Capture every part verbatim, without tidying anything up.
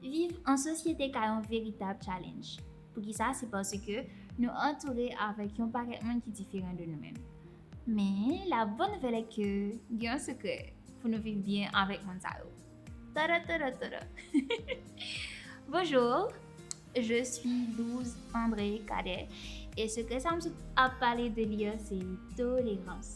Viv an sosyete ka yon veritab challenge. Poukisa? Se paske nou antoure avèk yon pakèt moun ki diferan de nou menm. Men, la bonne nouvelle est que gen yon sekrè pou nou viv byen avèk moun sa yo. Tada, tada, tada. Bonjour, je suis Louz André Cadet e sekrè sa m sot ap pale de li a se tolerans.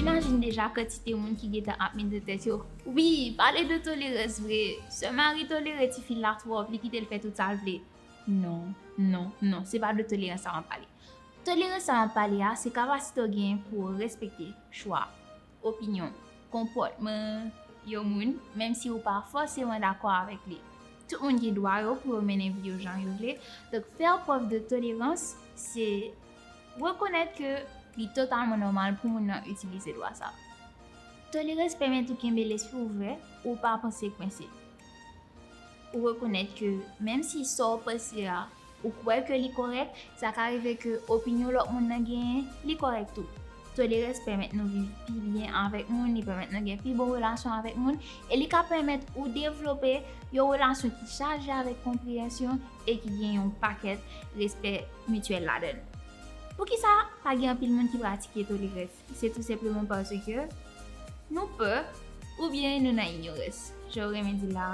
Jimajine deja kantite moun ki gentan ap met nan tèt yo, wi, pale de tolerans vre. Sè Mari tolere tifi l la twòp, li kite l fè tout sa l vle. Non, non, non, se pa de tolerans sa m ap pale. Tolerans sa m ap pale a, se kapasite w genyen pou w respekte chwa, opinyon, konpòtman yon moun, menm si ou pa fòseman dakò avèk li. Tout moun gen dwa yo pou yo mennen vi yo jan yo vle. Donk, fè prèv de tolerans, se rekonèt ke li totalman nòmal pou moun nan itilize dwa sa. Tolerans pèmèt ou kenbe lespri ouvè, ou pa panse kwense. Ou rekonèt ke menm si sa w panse a, ou kwè ke li kòrèk, sa ka rive ke opinyon lòt moun nan genyen, li kòrèk tou. Tolerans pèmèt nou viv pi byen avèk moun, li pèmèt nou gen pi bon relasyon avèk moun, e li ka pèmèt ou devlope yon relasyon ki chaje avèk konpreyansyon e ki gen yon pakèt respè mityèl ladan l. Poukisa pa gen anpil moun ki pratike tolerans? Se tou senpleman paske nou pè oubyen nou nan inyorans. Jan yo renmen di la,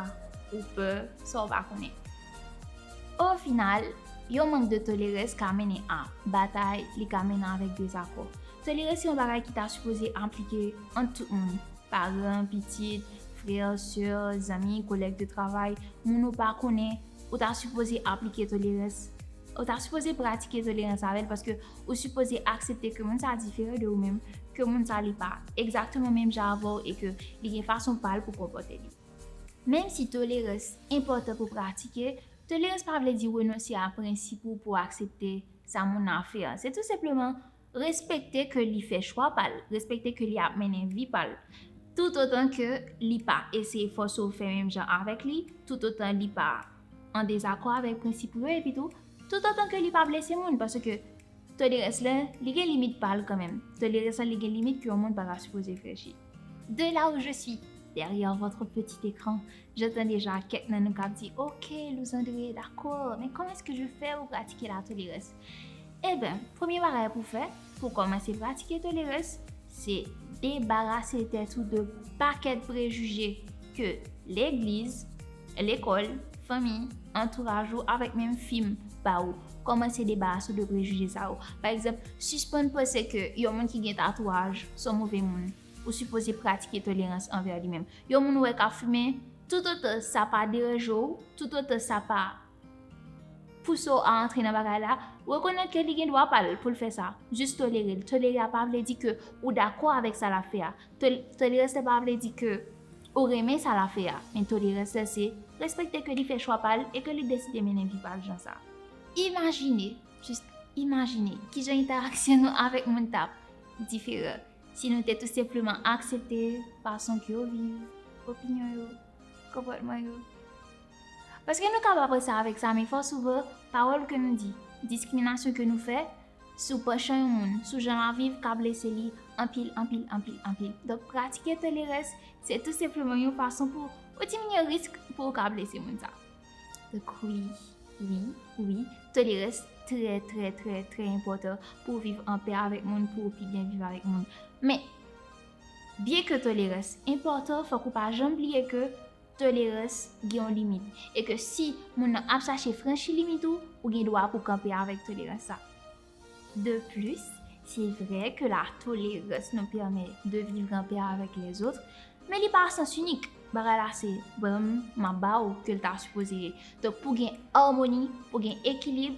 ou pè sa w pa konnen. O final, yon mank de tolerans ka mennen a batay, li ka mennen avèk dezakò. Tolerans se yon bagay ki ta sipoze aplike ant tout moun, paran, pitit, frè, sè, zanmi, kolèg de travay, moun ou pa konnen, ou ta sipoze aplike tolerans. Ou ta sipoze pratike tolerans avè l paske ou sipoze aksepte ke moun sa diferan de ou menm, ke moun sa li pa egzakteman menm jan avè w e ke li gen fason pa l pou konpòte li. Menm si tolerans enpòtan pou pratike, tolerans pa vle di renonse a prensip ou pou aksepte sa moun nan ap fè a. Se tou senpleman respekte ke li fè chwa pa l, respekte ke li ap mennen vi pa l. Toutotan ke li pa eseye fòse w fè menm jan avèk li, toutotan li pa an dezakò avèk prensip ou yo, epi tou, toutotan ke li pa blese moun, paske tolerans la, li gen limit pa l kanmenm. Tolerans la, li gen limit ke yon moun pa ta sipoze franchi. De là où je suis, derrière votre petit écran, j'entends déjà kèk nan nou k ap di, "Ok, Louz André, d'accord, mais comment est-ce que je fais pour pratiquer la tolérance?" Eben, premye bagay pou fè, pou kòmanse pratike tolerans, se debarase tèt ou de pakèt prejije ke legliz, lekòl, fanmi, antouraj ou avèk menm fim pa ou. Kòmanse debarase w de prejije sa yo. Pa egzanp, sispann panse ke yon moun ki gen tatouaj se yon move moun. Ou sipoze pratike tolerans anvè li menm. Yon moun ou wè k ap fimen, toutotan sa pa deranje w, toutotan sa pa pouse w a antre nan bagay la, rekonèt ke li gen dwa pa l pou l fè sa. Jis tolere l. Tolere a pa vle di ke ou dakò avèk sa l ap fè a. Tol-, tolerans la pa vle di ke ou renmen sa l ap fè a. Men tolerans la se respekte ke li fè chwa pa l e ke li deside mennen vi pa l jan sa. Imajine, jis imajine, kijan entèraksyon nou avèk moun t ap diferan si nou te tou senpleman aksepte fason ke yo viv, opinyon yo, konpòtman yo. Paske nou kapab panse avèk sa, men fò souvan, pawòl ke nou di, diskriminasyon ke nou fè, sou pansyon yon moun, sou jan l ap viv, ka blese li anpil, anpil, anpil, anpil. Donk, pratike tolerans, se tou senpleman yon fason pou ou diminye risk pou ou ka blese moun sa. Donk, wi, wi, wi, tolerans trè, trè, trè, trè enpòtan pou w viv an pè avèk moun, pou w pi byen viv avèk moun. Men, byenke tolerans enpòtan, fòk ou pa janm bliye ke tolerans gen yon limit. E ke si moun nan ap chache franchi limit ou, ou gen dwa pou kanpe avèk tolerans sa. De plus, c'est vrai que la tolérance nous permet de vivre en paix avec les autres, men li pa sans unique. Bagay la se ban m, m ap ba ou ke l ta sipoze ye. Donk, pou gen amoni, pou gen ekilib,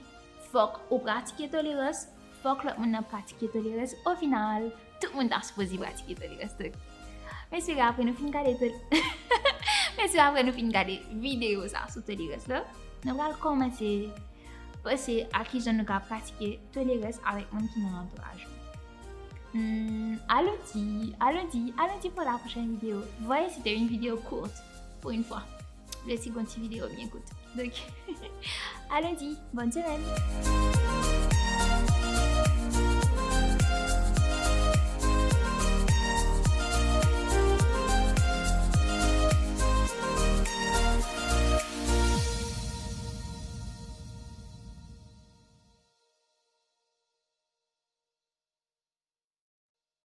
fòk ou pratike tolerans, fòk lòt moun nan pratike tolerans. O final, tout moun ta sipoze pratike tolerans. Donk, m espere apre nou fin gade tol-, m espere apre nou fin gade videyo sa sou tolerans la, nou pral kòmanse panse a kijan nou ka pratike tolerans avèk moun ki nan antouraj ou. Hmm, allons-y, allons-y, allons-y pour la prochaine vidéo. Vous voyez, c'était une vidéo courte, pour une fois. Vle di gon ti videyo byen kout. Donk, allons-y, bonne semaine!